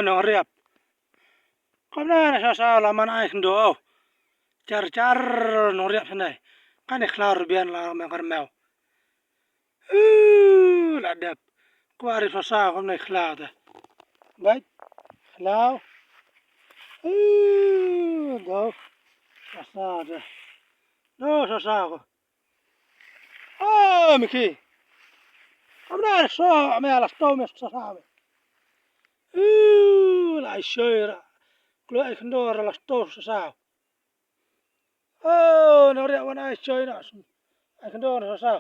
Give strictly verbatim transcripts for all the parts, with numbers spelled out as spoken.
Nongriap. Kumne ne saw saw la man ai khyndew. Char char nongriap shane. Kane khlaw rbian la man kyrmew. Uu, la dep. Kwah riap saw saw kumne khlaw te. Bait. Khlaw. Uu, do. Saw saw te. Do saw saw ko. Oh, Miki. Kumne saw, me la stow me saw saw me. Uu, la ai shoi ra. Kloi ai khyndew ra la stow saw saw. Oh, nongriap wan ai shoi na. Ai khyndew na saw saw.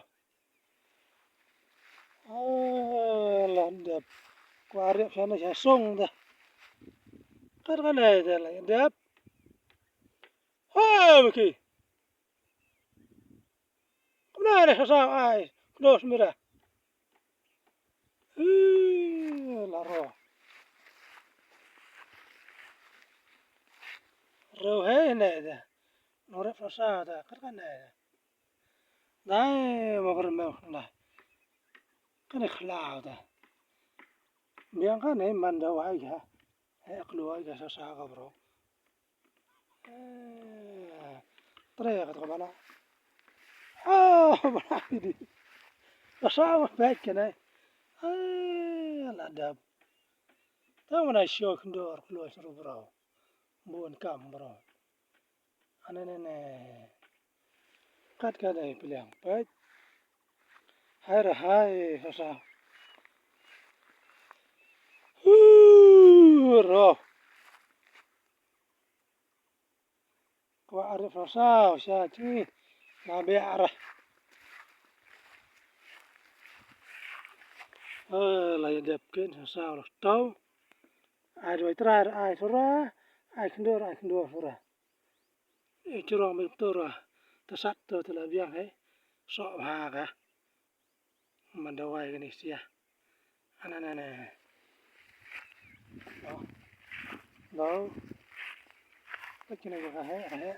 Oh, la dep. Kwah riap shane sha song da. Kat kane da la dep. Oh, Miki. Kumne ne saw saw ai. Khyndew smier ra. Uu, la ro. Ro hei ne da. Nongriap saw saw da, kat kane da. Dai, mo kyrmew da. Kane khlaw da. Biang kane man da wai ga. Heh, kloi ai ga saw saw ka bro. Eh, tre ka to bana. Oh, bana di. Ka saw ma pek kane. Eh, la dep. Ta mana sio khyndew kloi sru bro. Bun kam bro. Ane ne ne. Kat ka dei pliang pek. Hai ra hai saw saw. Hu ro. Kwah riap saw saw sha chi. Na bia ra. Eh, la ïa dep kin saw saw la tau. Ai doi trai ai sura. Ai khyndew ai khyndew sura. Eh, churong bik tu ra. Ta sat tu ta la biang hei. Sok bha ka. Man da wai kane sia. Ana na na. Dau. Dau. Ka kine ka hei, ka hei.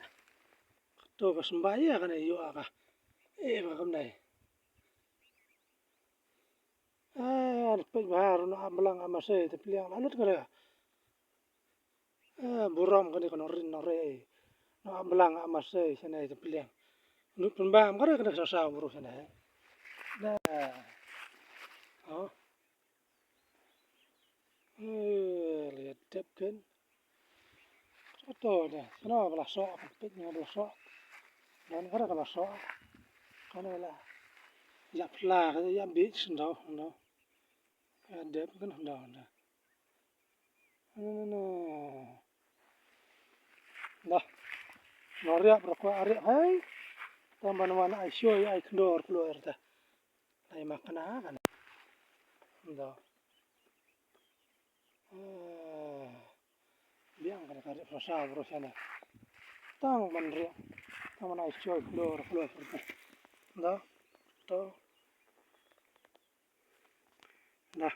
Tu ka sembah ïa kane ïoh ka. Eh, ba kam dai. Ah, pek bahar na ablang amase te pliang la lut kare. Eh, burom kane ka nongrin nongre. Na blang amase shane te pliang. Lut pynbam kare kane saw saw bru shane. Da. Oh. Eh, le dep ken. Kato da. Shano bla so, pek ni bla so. Dan kare ka bla so. Kane la. Ya pla, ya bit sendo, no. Ya dep ken da da. Nda. Nda riap ra kwah riap hai. Tang ban wan ai shoi ai khyndew kloi ra ta. Lai ma kana kan. Nda. Biang kana ka riap sa sa bro sana. Tang ban riap. Tang ban ai shoi khyndew kloi ra ta. Nda. To. Nda.